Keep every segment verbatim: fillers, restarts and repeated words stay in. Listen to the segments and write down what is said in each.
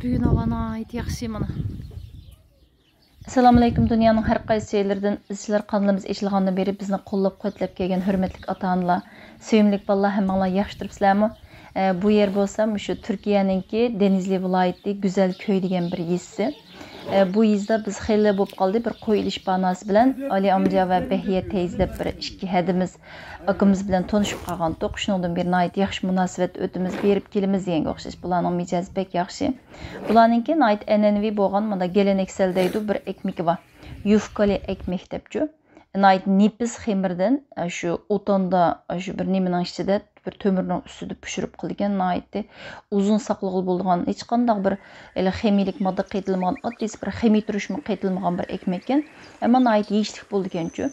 بۈگۈن ھاۋا ناھايىتى ياخشى مانا. ئەسسالامۇئەلەيكۇم، دۇنيانىڭ ھەر قايسى جايلىرىدىن ئىزچىلار قانىلىمىز ئېچىلغاندىن بېرى بىزنى قوللاپ-قۇۋۋەتلەپ كەلگەن ھۆرمەتلىك ئاتا-ئانىلار، سۆيۈملۈك بالىلار، ھەممىڭلار ياخشى تۇرۇپسىلەرمۇ؟ ئە، بۇ يەر بولسا مۇشۇ تۈركىيەنىڭكى دېنىزلى ۋىلايىتى گۈزەل كۆي دېگەن بىر يېزىسى. ئە، بۇ يېزىدا بىز خېلى بولۇپ قالدى، بىر قوي ئېلىش باھاناسى بىلەن ئالى ئامجا ۋە بەھىيە تەيزى دەپ بىر ئىككى ھەدىمىز ئاكىمىز بىلەن تونۇشۇپ قالغانتۇق. شۇنىڭدىن بېرى ناھايىتى ياخشى مۇناسىۋەتتە ئۆتىمىز، بېرىپ كېلىمىز دېگەنگە ئوخشاش. بۇلارنىڭ مىجەزى بەك ياخشى. بۇلارنىڭكى ناھايىتى ئەنئەنىۋى بولغان، مۇندا گېلەنەكسەل دەيدۇ، بىر ئەكمىكى بار. يۇفكالى ئەكمەك دەپچۇ. ناھايىتى نېپىز خېمىردىن، ئە، شۇ ئوتاندا، ئە، شۇ بىر نېمىنىڭ ئىچىدە، بىر تۆمۈرنىڭ ئۈستىدە پىشۇرۇپ قىلىدىكەن. ناھايىتى ئۇزۇن ساقلىغىلى بولىدىغان، ھېچقانداق بىر، ئەلى، خىمىيىلىك ماددا قېتىلمىغان، ئاددىيسى بىر خىمىيە تۇرۇشمۇ قېتىلمىغان بىر ئەكمەككەن. ئەمما ناھايىتى يېيىشلىك بولىدىكەنچۇ.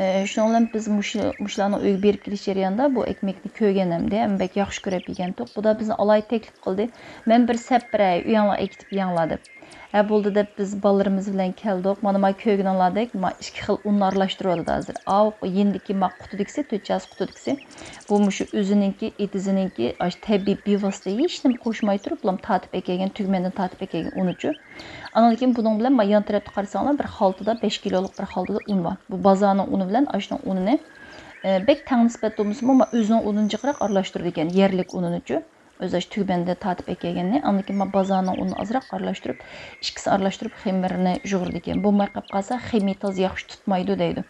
ئە، شۇنىڭ بىلەن بىز مۇشۇ، مۇشۇلارنىڭ ئۆيىگە بېرىپ كېلىش جەريانىدا بۇ ئەكمەكنى كۆرگەن ئەمدى، ھەم بەك ياخشى كۆرۈپ يېگەنتۇق. بۇ دا بىزنى ئالاھىدە تەكلىپ قىلدى. مەن بىر سەپ بېرەي، ئۆيۈڭلارغا ئەكېتىپ يەڭلار دەپ. ھە، بولدى دەپ بىز بالىلىرىمىز بىلەن كەلدۇق. مانا، ما كۆرگىنىڭلاردەك، ما ئىككى خىل ئۇننى ئارىلاشتۇرۇۋاتىدۇ ھازىر. ئاۋۇ يېنىدىكى ما قۇتىدىكىسى، تۆت چاسا قۇتىدىكىسى. بۇ مۇشۇ ئۆزىنىڭكى، ئېتىزىنىڭكى، ئاش تەبىئىي بىۋاسىتە ھېچنېمە قوشماي تۇرۇپلا تارتىپ ئەكەلگەن، تۈگمەندىن تارتىپ ئەكەلگەن ئۇنىچۇ. ئاندىن كېيىن بۇنىڭ بىلەن ما يان تەرەپتە قارىساڭلار، بىر خالتىدا، بەش كىلولۇق بىر خالتىدا ئۇن بار. بۇ بازارنىڭ ئۇنى بىلەن ئاشۇنىڭ ئۇنىنى، ئە، بەك تەڭ نىسبەت بولمىسىمۇ، ما ئۆزىنىڭ ئۇنىدىن جىقراق ئارىلاشتۇرىدىكەن، يەرلىك ئۇنىنىچۇ. ئۆزى ئاشۇ تۈگمەندە تارتىپ ئەكەلگەننى. ئاندىن كېيىن ما بازارنىڭ ئۇنىنى ئازراق ئارىلاشتۇرۇپ، ئىككىسىنى ئارىلاشتۇرۇپ خېمىرنى يۇغۇرىدىكەن. بولماي قېلىپ قالسا، خېمىر تازا ياخشى تۇتمايدۇ دەيدۇ.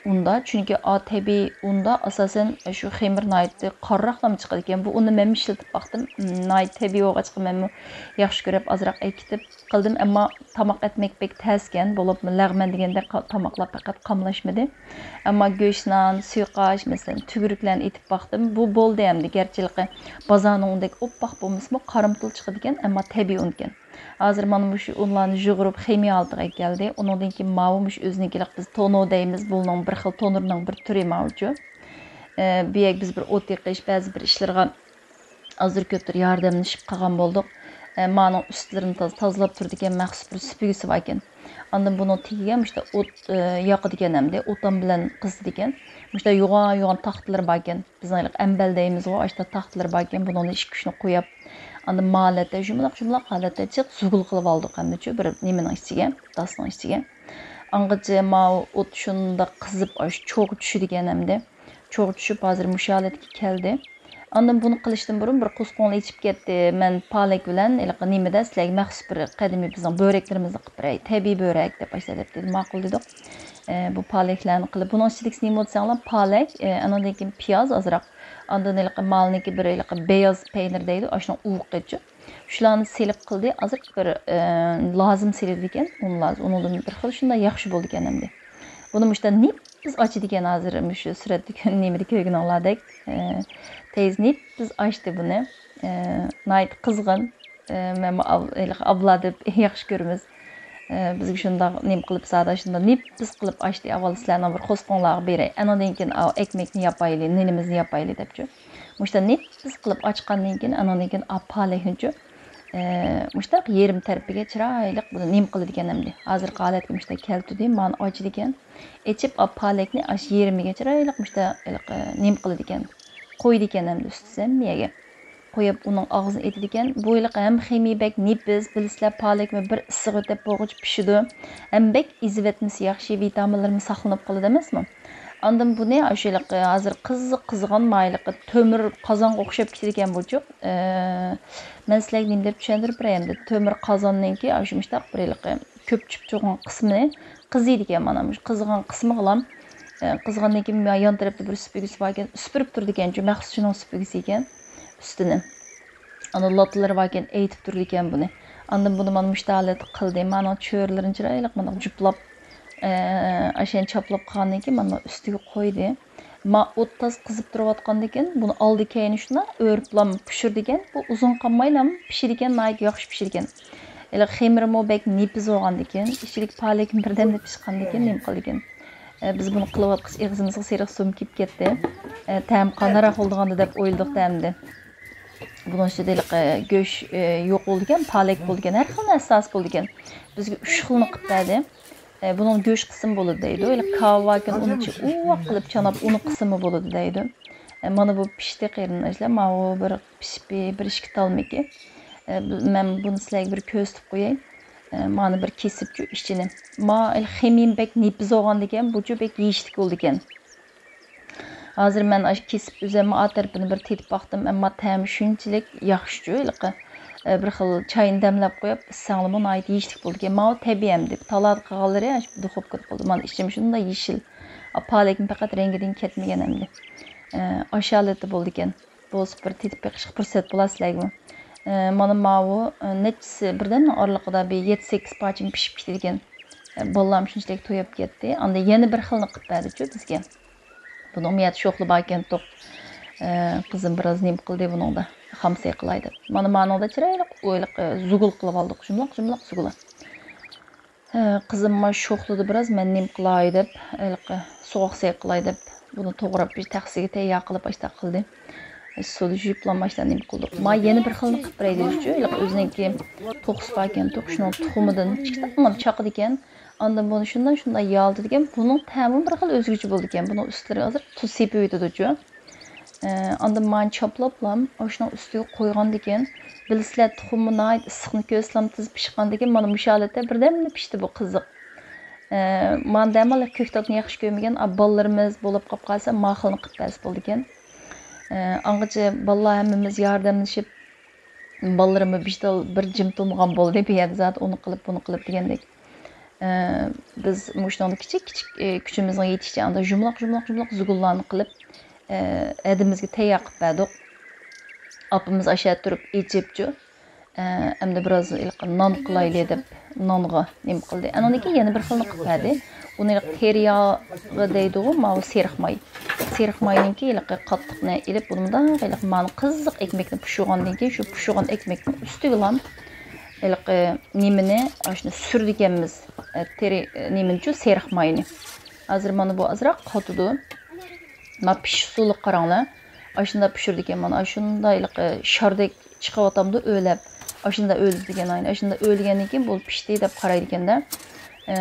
ئۇندا، چۈنكى ئا تەبىئىي ئۇندا ئاساسەن شۇ خېمىر ناھايىتى قارىراقلام چىقىدىكەن. بۇ ئۇننى مەنمۇ ئىشلىتىپ باقتىم. م، ناھايىتى تەبىئىي بولغاچقا مەنمۇ ياخشى كۆرۈپ ئازراق ئەكېتىپ قىلدىم. ئەمما تاماق ئەتمەك بەك تەسكەن، بولۇپمۇ لەغمەن دېگەندەك قا-، تاماقلار پەقەت قاملاشمىدى. ئەمما گۆش نان، سۇيۇقئاش، مەسىلەن، تۈگۈرۈكلەرنى ئېتىپ باقتىم. بۇ بولدى ئەمدى. گەرچىلىكى بازارنىڭ ئۇنىدەك ئوپپاق بولمىسىمۇ، قارامتۇل چىقىدىكەن، ئەمما تەبىئىي ئۇنكەن. ھازىر مانا مۇشۇ ئۇنلارنى يۇغۇرۇپ خېمىر ھالىتىگە ئەكەلدى. ئۇنىڭدىن كېيىن ماۋۇ مۇشۇ ئۆزىنىڭكىلىك بىز تونۇر دەيمىز. بۇنىڭ بىر خىل تونۇرنىڭ بىر تۈرى ماۋۇچۇ. ئە، بۇ يەرگە بىز بىر ئوت يېقىش، بەزى بىر ئىشلارغا ئازدۇر كۆپتۇر ياردەملىشىپ قالغان بولدۇق. ئە، مانىڭ ئۈستلىرىنى تازا تازىلاپ تۇرىدىكەن، مەخسۇس بىر سۈپۈرگىسى باركەن. ئاندىن بۇنىڭ تېگىگە مۇشۇنداق ئوت، ئە، ياقىدىكەن ئەمدى، ئوتان بىلەن قىزىتىدىكەن. مۇشۇنداق يوغان يوغان تاختىلىرى باركەن. بىزنىڭ ھېلىقى ئەمبەل دەيمىزغۇ، ئاشۇنداق تاختىلىرى باركەن. بۇنىڭدىن ئىككى ئۈچنى قويۇپ، ئاندىن ما ھالەتتە، يۇمىلاق يۇمىلاق ھالەتتە جىق زۇگۇل قىلىپ ئالدۇق ئەمدىچۇ، بىر نېمىنىڭ ئىچىگە، داسنىڭ ئىچىگە. ئاڭغىچە ماۋۇ ئوت شۇنداق قىزىپ، ئاشۇ چوغ چۈشىدىكەن ئەمدى. چوغ چۈشۈپ، ھازىر مۇشۇ ھالەتكە كەلدى. ئاندىن بۇنى قىلىشتىن بۇرۇن بىر قوسقۇڭلار ئېچىپ كەتتى. مەن پالەك بىلەن ھېلىقى نېمىدە سىلەرگە مەخسۇس بىر قەدىمىي بىزنىڭ بۆرەكلىرىمىزنى قىلىپ بېرەي، تەبىئىي بۆرەك دەپ ئاشۇنداق دەپ دېدى. ماقۇل دېدۇق. ئە، بۇ پالەكلەرنى قىلىپ، بۇنىڭ ئىچىدىكىسى نېمە دېسەڭلار، پالەك، ئە، ئانىڭدىن كېيىن پىياز ئازراق، ئاندىن ھېلىقى مالنىڭكى بىر ھېلىقى بەياز پەينىر دەيدۇ، ئاشۇنىڭ ئۇۋىقىچۇ. شۇلارنى سېلىپ قىلدى. ئازراق بىر، ئە، لازىم سېلىدىكەن، ئۇن لازىم. ئۇنىڭدىن بىر خىل شۇنداق ياخشى بولىدىكەن ئەمدى. بۇنى مۇشۇنداق نېپىز ئاچىدىكەن ھازىر، مۇشۇ سۈرەتتىكى نېمىدە كۆرگىنىڭلاردەك، ئە، تېز نېپىز ئاچتى بۇنى. ئە، ناھايىتى قىزغىن. ئە، مەنمۇ ئاب-، ھېلىقى ئابلا دەپ ياخشى كۆرىمىز. ئە، بىزگە شۇنداق نېمە قىلىپ زادى، شۇنداق نېپىز قىلىپ ئاچتى. ئاۋۋال سىلەرنىڭ بىر قوسقۇڭلارغا بېرەي. ئانىڭدىن كېيىن ئاۋۇ ئەكمەكنى ياپايلى، نېنىمىزنى ياپايلى دەپچۇ. مۇشۇنداق نېپىز قىلىپ ئاچقاندىن كېيىن، ئانىڭدىن كېيىن ئاپالەكنىچۇ، ئە، مۇشۇنداق يېرىم تەرىپىگە چىرايلىق بۇنى نېمە قىلىدىكەن ئەمدى. ھازىر ھالەتكە مۇشۇنداق كەلتۈردى، مانا ئاچىدىكەن. ئېچىپ، ئاپالەكنى ئاشۇ يېرىمىگە چىرايلىق مۇشۇنداق ھېلىقى نېمە قىلىدىكەن. قويىدىكەن ئەمدى ئۈستىسى ھەممە يەرگە. قويۇپ، ئۇنىڭ ئاغزىنى ئېتىدىكەن. بۇ ھېلىقى ھەم خېمىر بەك نېپىز، بىلىسىلەر، پالەكمۇ بىر ئىسسىق ئۆتەپ بولغۇچە پىشىدۇ. ھەم بەك ئېزىۋەتمىسە ياخشى، ۋىتامىنلىرىمۇ ساقلىنىپ قالىدۇ ئەمەسمۇ؟ ئاندىن بۇنى ئاشۇ ھېلىقى ھازىر قىزىق قىزغان ما ھېلىقى تۆمۈر قازانغا ئوخشاپ كېتىدىكەن بۇچۇ. ئە، مەن سىلەرگە نېمە دەپ چۈشەندۈرۈپ بېرەي ئەمدى. تۆمۈر قازاننىڭكى ئاشۇ مۇشتاق بىر ھېلىقى كۆپچۈپ تۇرغان قىسمى قىزىيدىكەن مانا مۇشۇ قىزىغان قىسمىغىلا. ئە، قىزىغاندىن كېيىن يان تەرەپتە بىر سۈپۈرگىسى باركەن، سۈپۈرۈپ تۇرىدىكەنچۇ، مەخسۇس شۇنىڭ سۈپۈرگىسى ئىكەن. ئۈستىنى. ئاندىن لاتىلىرى باركەن، ئېيتىپ تۇرىدىكەن بۇنى. ئاندىن بۇنى مانا مۇشۇ ھالەتتە قىلدى. مانا چۆرىلىرىنى چىرايلىق مانا جۇپلاپ، ئە، ئاشۇنى چاپلاپ قىلغاندىن كېيىن مانا ئۈستىگە قويدى. ما ئوت تاز قىزىپ تۇرۇۋاتقاندىكىن بۇنى ئالدى كەينى شۇنداق ئۆرۈپلا پىشۇرىدىكەن. بۇ ئۇزۇن قالمايلا پىشىدىكەن، ناھايىتى ياخشى پىشىدىكەن. ھېلىقى خېمىرىمۇ بەك نېپىز بولغاندىكىن، ئىچىدىكى پالەكمۇ بىردەمدە پىشقاندىكىن نېمە قىلىدىكەن. ئە، بىز بۇنى قىلىۋاتقۇچە ئېغىزىمىزغا سېرىق سۇمۇ كېلىپ كەتتى. ئە، تەم قانداقراق بولىدىغاندۇ دەپ ئويلىدۇق ئەمدى. بۇنىڭ ئىچىدە ھېلىقى گۆش، ئە، يوق بولىدىكەن، پالەك بولىدىكەن، ھەر خىل نەرسە ھازىر بولىدىكەن. بىزگە ئۈچ خىلنى قىلىپ بەردى. ئە، بۇنىڭ گۆش قىسمى بولىدۇ دەيدۇ. ھېلىقى كاۋاكىن ئۇنى ئۇۋاق قىلىپ چاناپ، ئۇنى قىسمى بولىدۇ دەيدۇ. ئە، مانا بۇ پىشتى قېرىنداشلار. ماۋۇ بىر پىشىپ بىر ئىككى تالمىكى. ئە، بۇ-، مەن بۇنى سىلەرگە بىر كۆرسىتىپ قوياي. ئە، مانا بىر كېسىپچۇ ئىچىنى. ما، خېمىيىم بەك نېپىز بولغاندىكىن، بۇچۇ بەك يېيىشلىك بولىدىكەن. ھازىر مەن ئاشۇ كېسىپ ئۈزەممۇ ئا تەرىپىنى بىر تېتىپ باقتىم، ئەمما تەمى شۇنچىلىك ياخشىچۇ، ھېلىقى، ئە، بىر خىل چاينى دەملەپ قويۇپ، ئىچسەڭلىمۇ ناھايىتى يېيىشلىك بولىدىكەن. ماۋۇ تەبىئىي ئەمدى. تالادا قىلغانلىرى ئاشۇ دۇخوپكىدا قىلدى. مانا ئىچىم شۇنداق يېشىل. ئا، پالەكمۇ پەقەت رەڭگىدىن كەتمىگەن ئەمدى. ئە، ئاشۇ ھالەتتە بولىدىكەن. بولسا بىر تېتىپ بېقىشقا پۇرسەت بولا سىلەرگىمۇ. ئە، مانا ماۋۇ، ئە، نەچچىسى بىردەمنىڭ ئارىلىقىدا بىر يەتتە سەككىز پارچىمۇ پىشىپ كېتىدىكەن. ئە، بالىلارمۇ شۇنچىلىك تويۇپ كەتتى. ئاندىن يەنە بىر خىلنى قىلىپ بەردىچۇ بىزگە. بۇنىڭ مۇ يەردە شوخلا باركەنتۇق. ئە، قىزىم بىراز نېمە قىلدى بۇنىڭدا. خامسەي قىلاي دەپ. مانا مانىڭدا چىرايلىق ئويلۇق، ئە، زۇگۇل قىلىپ ئالدۇق. جۇملۇق، جۇملۇق زۇگۇل. ھە، قىزىم ما شوخلىدى بىراز، مەن نېمە قىلاي دەپ، ھېلىقى سوغۇق سەي قىلاي دەپ، بۇنى توغراپ بىر تەخسىگە تەييار قىلىپ ئاشتا قىلدى. سۇدا يۇيۇپلا ئاشتا نېمە قىلدۇق. ما يەنە بىر خىلنى قىلىپ بېرەي دېدىچۇ، ھېلىقى ئۆزىنىڭكى توخۇسى باركەنتۇق، شۇنىڭ تۇخۇمىدىن ئىككى تانغىمۇ چاقىدىكەن. ئاندىن بۇنى شۇنداق، شۇنداق يالىتىدىكەن. بۇنىڭ تەمى بىر خىل ئۆزگىچە بولىدىكەن. بۇنىڭ ئۈستلىرىگە ئازراق تۇز سېپىۋېتىدۇچۇ. ئە، ئاندىن مانى چاپلاپلام ئاشۇنىڭ ئۈستىگە قويغاندىكىن، بىلىسىلەر، تۇخۇممۇ ناھايىتى ئىسسىقنى كۆرسىلام تېز پىشقاندىكىن، مانا مۇشۇ ھالەتتە بىردەمدە پىشتى بۇ قىزىق. ئە، مانا دەماللىق كۆكتاتنى ياخشى كۆرمىگەن، ئا، بالىلىرىمىز بولۇپ قاپ قالسا، ما خىلنى قىلىپ بەرسە بولىدىكەن. ئە، ئاڭغىچە بالىلار ھەممىمىز ياردەملىشىپ، بالىلىرىممۇ بىشتال بىر جىم تۇرمىغان بولدى، بۇ يەردە زادى ئۇنى قىلىپ، بۇنى قىلىپ دېگەندەك. ئە، بىز مۇشۇنىڭدا كىچىك، كىچىك، ئە، كۈچىمىزنىڭ يېتىشىچە ئاندا جۇملۇق، جۇملۇق، جۇملۇق زۇگۇللارنى قىلىپ، ئە، ھەدىمىزگە تەييار قىلىپ بەردۇق. ئاپىمىز ئاشۇ يەردە تۇرۇپ ئېچىپچۇ. ئە، ئەمدى بىراز ھېلىقى نان قىلايلى دەپ نانغا نېمە قىلدى. ئانىڭدىن كېيىن يەنە بىر خىلنى قىلىپ بەردى. ئۇنى ھېلىقى تېرىياغى دەيدىغۇ، ماۋۇ سېرىق ماي. سېرىق ماينىڭكى ھېلىقى قاتتىقنى ئېلىپ، بۇنى مۇنداق ھېلىقى مانا قىزىق ئەكمەكنى پۇشۇرغاندىن كېيىن، شۇ پۇشۇرغان ئەكمەكنىڭ ئۈستىگىلا ھېلىقى نېمىنى، ئاشۇنى سۈرىدىكەنمىز. ئە، تېرە-، نېمىنىچۇ، سېرىق ماينى. ھازىر مانا بۇ ئازراق قاتىدۇ. ما پىشىش ئۇسۇلىغا قاراڭلار. ئاشۇنداق پىشۇرىدىكەن مانا، ئاشۇنداق ھېلىقى شاردەك چىقىۋاتامدۇ ئۆرلەپ. ئاشۇنداق ئۆرلىدىكەن ئاينى. ئاشۇنداق ئۆرلىگەندىن كېيىن بۇ پىشتى دەپ قارايدىكەندە. ئە،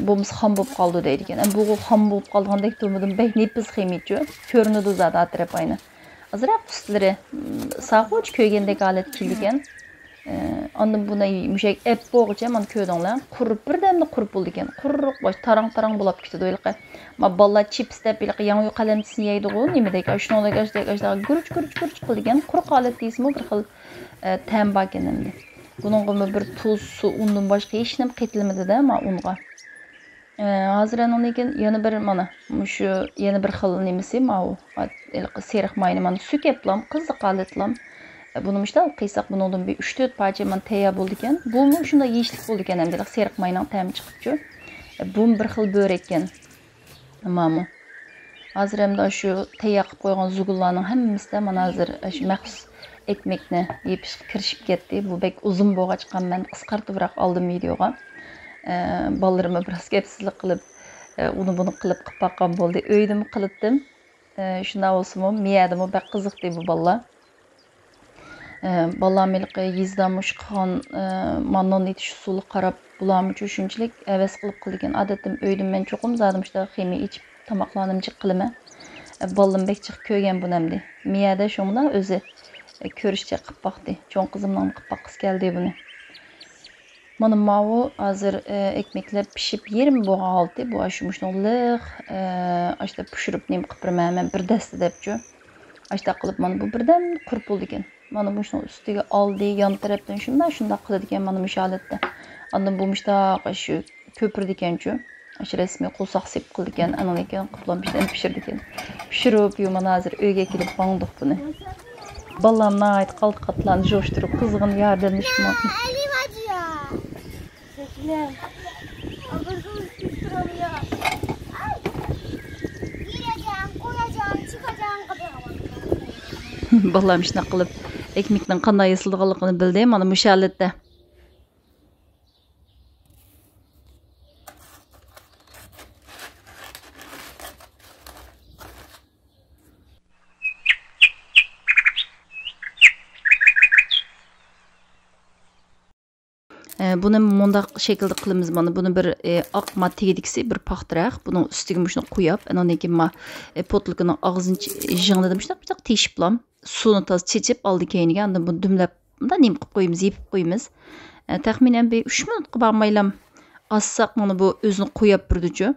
بولمىسا خام بولۇپ قالىدۇ دەيدىكەن. ئەمما بۇ خام بولۇپ قالغاندەك تۇرمىدىمۇ، بەك نېپىز خېمىچۇ. كۆرۈنىدۇ زادى ئا تەرەپ ئاينى. ئازراق ئۈستلىرى، م، ساغۇچ كۆيگەندەك ھالەتكە كېلىدىكەن. ئە، ئاندىن بۇنى مۇشەك ئەپ بولغۇچە مانا كۆردۈڭلار. قۇرۇپ، بىردەمدە قۇرۇپ بولىدىكەن. قۇرۇق باش تاراڭ-تاراڭ بولاپ كېتىدۇ. ھېلىقى، ما بالىلار چىپس دەپ ھېلىقى ياڭيۇ قەلەمچىسىنى يەيدىغۇ، نېمىدەك، ئاشۇنىڭدەك، ئاشۇنداق، ئاشۇنداق گۈرۈچ، گۈرۈچ، گۈرۈچ قىلىدىكەن. قۇرۇق ھالەتتە يېسىمۇ بىر خىل، ئە، تەم باركەن ئەمدى. بۇنىڭغىمۇ بىر تۇز، سۇ، ئۇندىن باشقا ھېچنېمە قېتىلمىدى-دە، ما ئۇنغا. ئە، ھازىر ئانىڭدىن كېيىن يەنە بىر، مانا، مۇشۇ يەنە بىر خىل نېمىسى ماۋۇ. ھېلىقى سېرىق ماينى مانا سۈركەپلام، قىزىق ھالەتلام. ئە، بۇنى مۇشۇنداق قىلساق، بۇنىڭدىن بىر ئۈچ تۆت پارچە مانا تەييار بولىدىكەن. بۇمۇ شۇنداق يېيىشلىك بولىدىكەن، ئەمدى سېرىق ماينىڭ تەمى چىقىپچۇ. ئە، بۇمۇ بىر خىل بۆرەككەن. مانا. ھازىر ئەمدى شۇ تەييار قىلىپ قويغان زۇگۇللارنىڭ ھەممىسىدە مانا ھازىر شۇ مەخسۇس ئەكمەكنى يېپىشقا كىرىشىپ كەتتى. بۇ بەك ئۇزۇن بولغاچقا مەن قىسقارتىۋراق ئالدىم ۋىدېوغا. ئە، بالىلىرىمغا بىراز گەپسىزلىك قىلىپ، ئە، ئۇنى بۇنى قىلىپ قىلىپ باققان بولدى. ئۆيدىمۇ قىلىتتىم. ئە، شۇنداق بولسىمۇ، مىيەدىمۇ بەك قىزىقتى بۇ بالىلار. ئە، بالام ھېلىقى يېزىدا مۇشۇ قىلغان، ئە، ما نان ئېتىش ئۇسۇلىغا قاراپ، بۇلارمۇچۇ شۇنچىلىك ھەۋەس قىلىپ قىلىدىكەن. ئادەتتە ئۆيدە مەن چوقۇم زادى مۇشۇنداق خېمىر ئېچىپ، تاماقلارنى جىق قىلىمەن. ئە، بالىلىرىم بەك جىق كۆرگەن بۇنى ئەمدى. مىيەدە شۇڭا ئۆزى، ئە، كۆرۈشچە قىلىپ باقتى. چوڭ قىزىمنىڭ قىلىپ باققۇسى كەلدى بۇنى. مانا ماۋۇ ھازىر، ئە، ئەكمەكلەر پىشىپ يېرىم بولغان ھالىتى. بۇ ئاشۇ مۇشۇنىڭ لىق، ئە، ئاشتا پىشۇرۇپ نېمە قىلىپ بېرىمەن مەن بىر دەستە دەپچۇ. ئاشتا قىلىپ مانا بۇ بىردەم قۇرۇپ بولىدىكەن. مانا مۇشۇنىڭ ئۈستىگە ئالدى، يان تەرەپتىن شۇنداق، شۇنداق قىلىدىكەن مانا مۇشۇ ھالەتتە. ئاندىن بۇ مۇشتاق شۇ كۆپۈرىدىكەنچۇ. ئاشۇ رەسمىي قورساق سېپىپ قىلىدىكەن، ئانىڭدىن كېيىن قۇپلان پىشتىن پىشۇرىدىكەن. پىشۇرۇپ، يۇ، مانا ھازىر ئۆيگە كېلىپ ماڭدۇق بۇنى. بالام ناھايىتى قالتىقاتلارنى جوشتۇرۇپ، قىزغىن ياردەملىشىپ ماڭدى. بالام شۇنداق قىلىپ ئەكمەكنىڭ قانداق ياسىلىدىغانلىقىنى بىلدى، مانا مۇشۇ ھالەتتە. ئە، بۇنى مۇنداق شەكىلدە قىلىمىز. مانا بۇنى بىر، ئە، ئاق ما تېگىدىكىسى بىر پاختا رەخ. بۇنىڭ ئۈستىگە مۇشۇنى قويۇپ، ئاندىن كېيىن ما، ئە، پوتۇلكىنىڭ ئاغزىنى چ-، يىڭنىدىم شۇنداق، شۇنداق تېشىپلام. سۇنى تازا چېچىپ ئالدى كەينىگە، ئاندىن بۇنى دۈملەپ مۇنداق نېمە قىلىپ قويىمىز، يېپىپ قويىمىز. ئە، تەخمىنەن بىر ئۈچ مىنۇتقا بارمايلام ئازساق مانا بۇ ئۆزىنى قوياپ بېرىدىچۇ.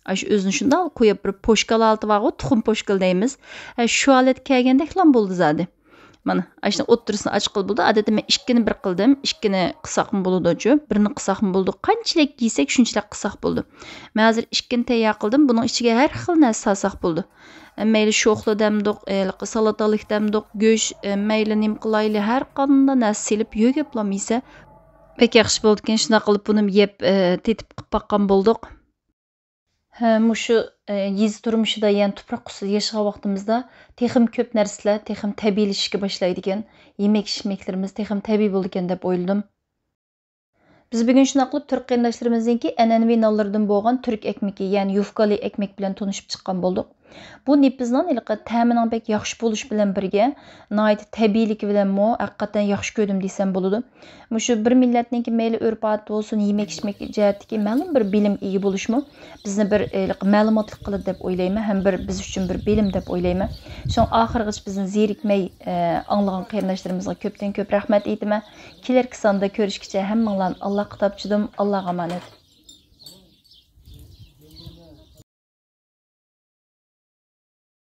ئاشۇ ئۆزىنى شۇنداق قوياپ بېرىپ، پوشكال ھالىتى بارغۇ، تۇخۇم پوشكىلى دەيمىز. ئە، شۇ ھالەتكە كەلگەندەكلا بولدى زادى. مانا، ئاشۇنى ئوتتۇرىسىنى ئاچقىلى بولىدۇ. ئادەتتە مەن ئىككىنى بىر قىلدىم. ئىككىنى قىساقمۇ بولىدۇچۇ، بىرنى قىساقمۇ بولىدۇ. قانچىلىك يېسەك، شۇنچىلىك قىساق بولىدۇ. مەن ھازىر ئىككىنى تەييار قىلدىم. بۇنىڭ ئىچىگە ھەر خىل نەرسە سالساق بولىدۇ. مەيلى شوخلا دەمدۇق، ھېلىقى سالا تالىك دەمدۇق، گۆش، مەيلى نېمە قىلايلى، ھەر قانداق نەرسە سېلىپ يۆگەپلا يېسە بەك ياخشى بولىدىكەن. شۇنداق قىلىپ بۇنىمۇ يەپ، تېتىپ قىلىپ باققان بولدۇق. ھە، مۇشۇ، يېزا تۇرمۇشىدا، يەنى تۇپراق ئۈستىدە ياشىغان ۋاقتىمىزدا تېخىمۇ كۆپ نەرسىلەر تېخىمۇ تەبىئىيلىشىشكە باشلايدىكەن. يېمەك-ئىچمەكلىرىمىز تېخىمۇ تەبىئىي بولىدىكەن دەپ ئويلىدىم. بىز بۈگۈن شۇنداق قىلىپ تۈرك قېرىنداشلىرىمىزنىڭكى ئەنئەنىۋى نانلىرىدىن بولغان تۈرك ئەكمىكى، يەنى يۇفكالى ئەكمەك بىلەن تونۇشۇپ چىققان بولدۇق. بۇ نېپىز نان ھېلىقى تەمىنىڭ بەك ياخشى بولۇشى بىلەن بىرگە، ناھايىتى تەبىئىيلىكى بىلەنمۇ ھەقىقەتەن ياخشى كۆردۈم دېسەم بولىدۇ. مۇشۇ بىر مىللەتنىڭكى مەيلى ئۆرپ-ئادىتى بولسۇن، يېمەك-ئىچمەك جەھەتتىكى مەلۇم بىر بىلىمگە ئىگە بولۇشمۇ بىزنى بىر، ئە، ھېلىقى مەلۇماتلىق قىلىدۇ دەپ ئويلايمەن، ھەم بىر بىز ئۈچۈن بىر بىلىم دەپ ئويلايمەن. شۇڭا ئاخىرغىچە بىزنى زېرىكمەي، ئە، ئاڭلىغان قېرىنداشلىرىمىزغا كۆپتىن كۆپ رەھمەت ئېيتىمەن. كېلەركى ساندا كۆرۈشكىچە ھەممىڭلارنى ئاللاھقا تاپشۇردۇم. ئاللاھقا ئامانەت.